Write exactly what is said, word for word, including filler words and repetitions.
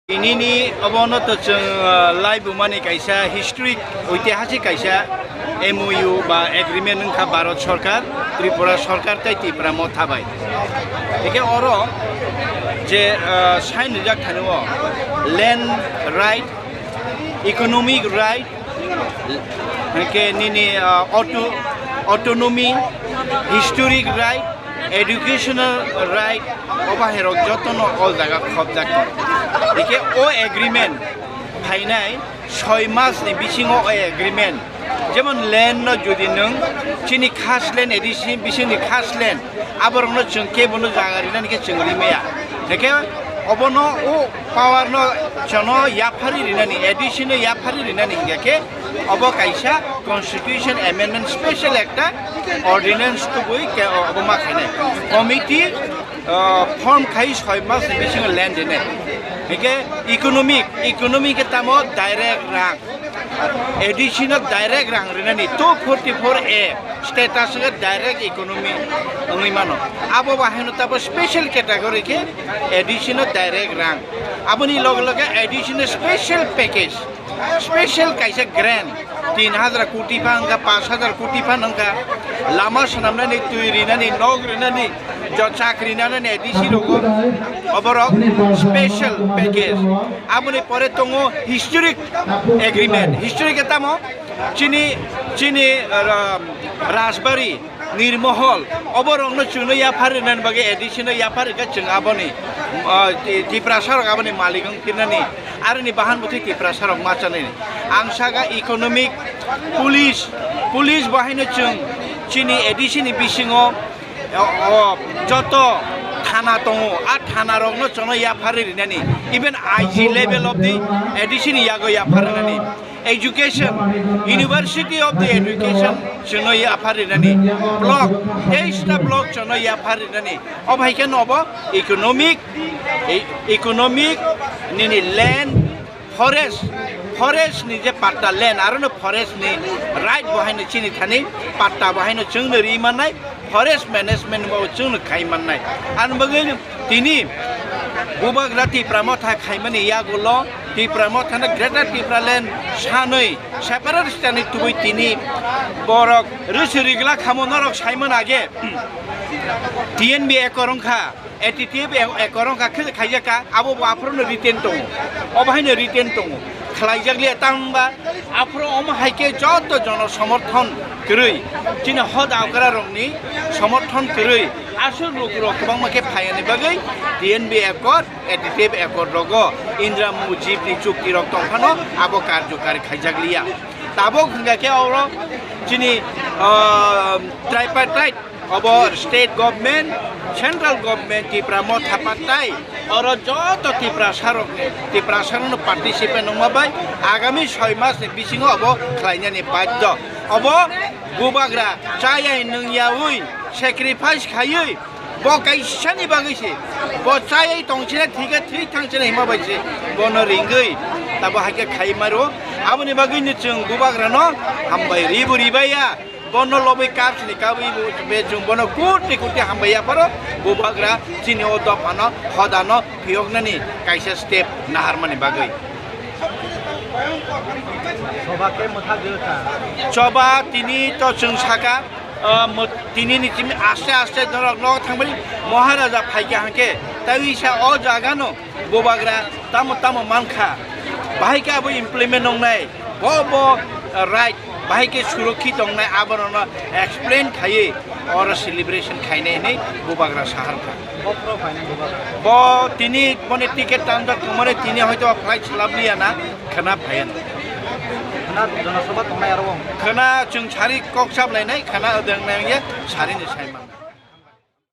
Tinini obono to chwng, ah, laibumani kaisa historic, oitihasik kaisa M O U ba agreement wngkha Bharat Sarkar, Tripura Sarkar tei Tipra Motha bai. Hingke oro je, ah, sign rijak thani o land right, economic right, hingke nini, ah, auto-, autonomy, historic right, educational right, obo hai rok jotono o jaga khobjak tongo. Hingke o agreement phainai soi mas ni bisingo o agreement, jemon land no jodi nwng chini khas land, A D C bisingni khas land, aborokno chwng kebono jaga rinani khe chwng rimaya. Hingke obono o power no chono yaphari rinani, A D C no yaphari rinani hingke khe obo kaisa constitution amendment special ekta ordinance tubui ke obo ma khainai. Committee, ah, form khai soi mas ni bisingo land rinai. Hingke economic, economic ke tamo direct rang. A D C no direct rang rinani two forty-four A status ke direct economy wngwi mano. Abo bahai no tabo special category ke A D C no direct rang. Aboni loge loge A D C no special package, special kaisa grant tin hajar koti phan wngkha, panch hajar koti phan wngkha, lama swnamnani, twi rinani, nok rinani, jo chakri nanani A D C rogo, oborok special package. Aboni pore tongo historic agreement. Historic ke tamo? Chini, chini, ah, Rajbari, Nirmohol, oborokno chwngno yaphar rinani bagwi A D C no yaphar rikha chwng aboni, ah, Ti-, Tiprasa rok aboni malik wng pirnani, aroni bahan bwtwi Tiprasa rok ma chanani. Ang saka economic, police, police bo haino chwng chini A D C ni bisingo O, o, joto thana tongo, a thana rokno chono yaphari rinani, even I G level of the A D C ni yago yaphar rinani, education, University of the Education chono yaphar rinani, block, teista block chono yaphar rinani, o hai khe no obo economic, e-, economic nini land, forest, forest ni je patta land, aro no forest ni right bo haino chini thani patta bo haino chwngno ri mannai, forest management bo chwngno khai mannai. Ani bagwi tini bubagra Tipra Motha khaimani yagulo Tipra Motha no Greater Tipraland sanwi separate state ni tubui tini borok rwswi rigla khamo norok saimano age T N B accord wngkha. A T T F e-, accord wngkha khe khaijak kha, abo bo aphuru no written tongo, obo haino written tongo, khlaijak liya, tamo wngba aphuru omo hai khe joto jono somorthon kwrwi, chini hoda okra rokni somorthon kwrwi, aswk lukurok kwbangma khe phaiyani bagwi T N B accord, A T T F accord rogo Indira Mujib ni chukti rok tongphano abo karjokari khaijak liya. Tabuk hwnkha khe oro chini, ah, tripartite Obo state government, central government, Tipra Motha pattai, oro joto Tiprasa rokni, Tiprasa rokno participate wngma bai agami soi mas ni bisingo obo khlainani baddo. Obo bubagra chayai nwngyaui sacrifice khaiwi bo kaisani bagwi se, bo chayai tongchina thikhe thwi thangchina hima bai se bono ringwi tabo haikhe khai maro. Aboni bagwino chwng bubagrano hambai ribu ribaiya. Bono lobwi kap sini kabwi bo, be chwng bono koti koti hambai yapharo, bubagra chini o dophano hodano phiyoknani kaisa step naharmani bagwi. Soba khe mwthagwi kha. Choba tini to chwng saka, ah, mw-, tini ni chini aste aste norok nogo thangbai Maharaja phaikha hwnkhe, taiwi sa o jagano. Bubagra tamo tamo mankha, bahai khe abo implement wngnai, bo bo, uh, right, bahai khe surokkhi tongnai, abono explain khaiwi oro celebration khainai hinwi bubagra saharkha. Bo phoro phainai bubagra? Bo tini boni ticket tanjak tongmani tini hoito flight swlabliya na khwna phaiya. Khwna Janasabha tongnai aro bo? Khwna chwng sari kok chaplainai, khwna odeng nai ye sari ni saiman.